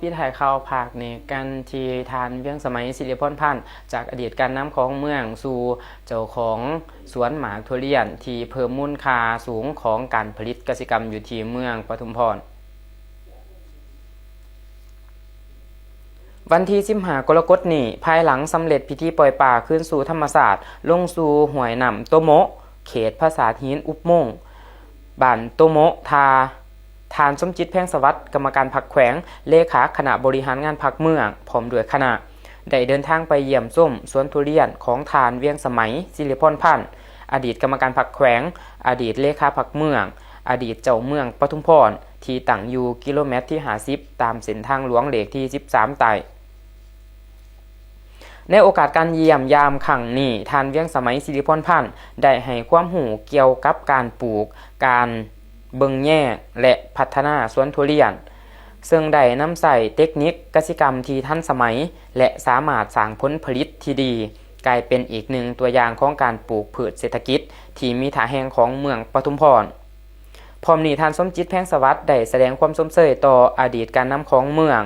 ປິດທ້າຍຂ່າວພາກນີ້ກັນທີ່ທ່ານ ວຽງສະໄໝ ສິລິພອນພັນ ຈາກອະດີດການນຳຂອງເມືອງ ສູ່ເຈົ້າຂອງສວນໝາກທຸລຽນທີ່ເພີ່ມມູນຄ່າສູງຂອງການຜະລິດກະສິກຳຢູ່ທີ່ເມືອງປະທຸມພອນ. ວັນທີສິບຫ້າ ກໍລະກົດນີ້, ພາຍຫຼັງສຳເລັດພິທີປ່ອຍປາຄືນສູ່ທຳມະຊາດ ລົງສູ່ຫ້ວຍນ້ຳໂຕໂມະ ເຂດປາສາດຫີນອຸບມົງ ບ້ານໂຕໂມະ ທ່າ ທ່ານ ສົມຈິດ ແພງສະຫວັດ ກຳມະການພັກແຂວງ, ເລຂາຄະນະບໍລິຫານງານພັກເມືອງ ພ້ອມດ້ວຍຄະນະ ໄດ້ເດີນທາງໄປຢ້ຽມຊົມສວນທຸລຽນຂອງທ່ານ ວຽງສະໄໝ ສິລິພອນພັນ ອະດີດກຳມະການພັກແຂວງ, ອະດີດເລຂາພັກເມືອງ, ອະດີດເຈົ້າເມືອງປະທຸມພອນ ທີ່ຕັ້ງຢູ່ກິໂລແມັດທີຫ້າສິບ ຕາມເສັ້ນທາງຫຼວງເລກທີສິບສາມໃຕ້. ໃນໂອກາດການຢ້ຽມຢາມຄັ້ງນີ້, ທ່ານ ວຽງສະໄໝ ສິລິພອນພັນ ໄດ້ໃຫ້ຄວາມຮູ້ກ່ຽວກັບການປູກ, ການເບິ່ງແຍງ ແລະ ພັດທະນາສວນທຸລຽນ, ເຊິ່ງໄດ້ນຳໃຊ້ເຕັກນິກກະສິກຳທີ່ທັນສະໄໝ ແລະ ສາມາດສ້າງຜົນຜະລິດທີ່ດີ, ກາຍເປັນອີກໜຶ່ງຕົວຢ່າງຂອງການປູກພືດເສດຖະກິດທີ່ມີທ່າແຮງຂອງເມືອງປະທຸມພອນ. ພ້ອມນີ້, ທ່ານ ສົມຈິດ ແພງສະຫວັດ ໄດ້ສະແດງຄວາມຊົມເຊີຍຕໍ່ອະດີດການນຳຂອງເມືອງ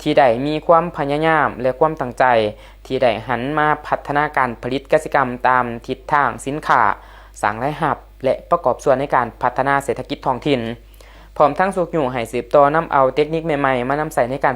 ທີ່ໄດ້ມີຄວາມພະຍາຍາມ ແລະ ຄວາມຕັ້ງໃຈ ທີ່ໄດ້ຫັນມາພັດທະນາການຜະລິດກະສິກຳຕາມທິດທາງສິນຄ້າ, ສ້າງລາຍຮັບ ແລະ ປະກອບສ່ວນໃນການພັດທະນາເສດຖະກິດທ້ອງຖິ່ນ, ພ້ອມທັງຊຸກຍູ້ໃຫ້ສືບຕໍ່ນຳເອົາເຕັກນິກໃໝ່ໆມານຳໃຊ້ໃນການ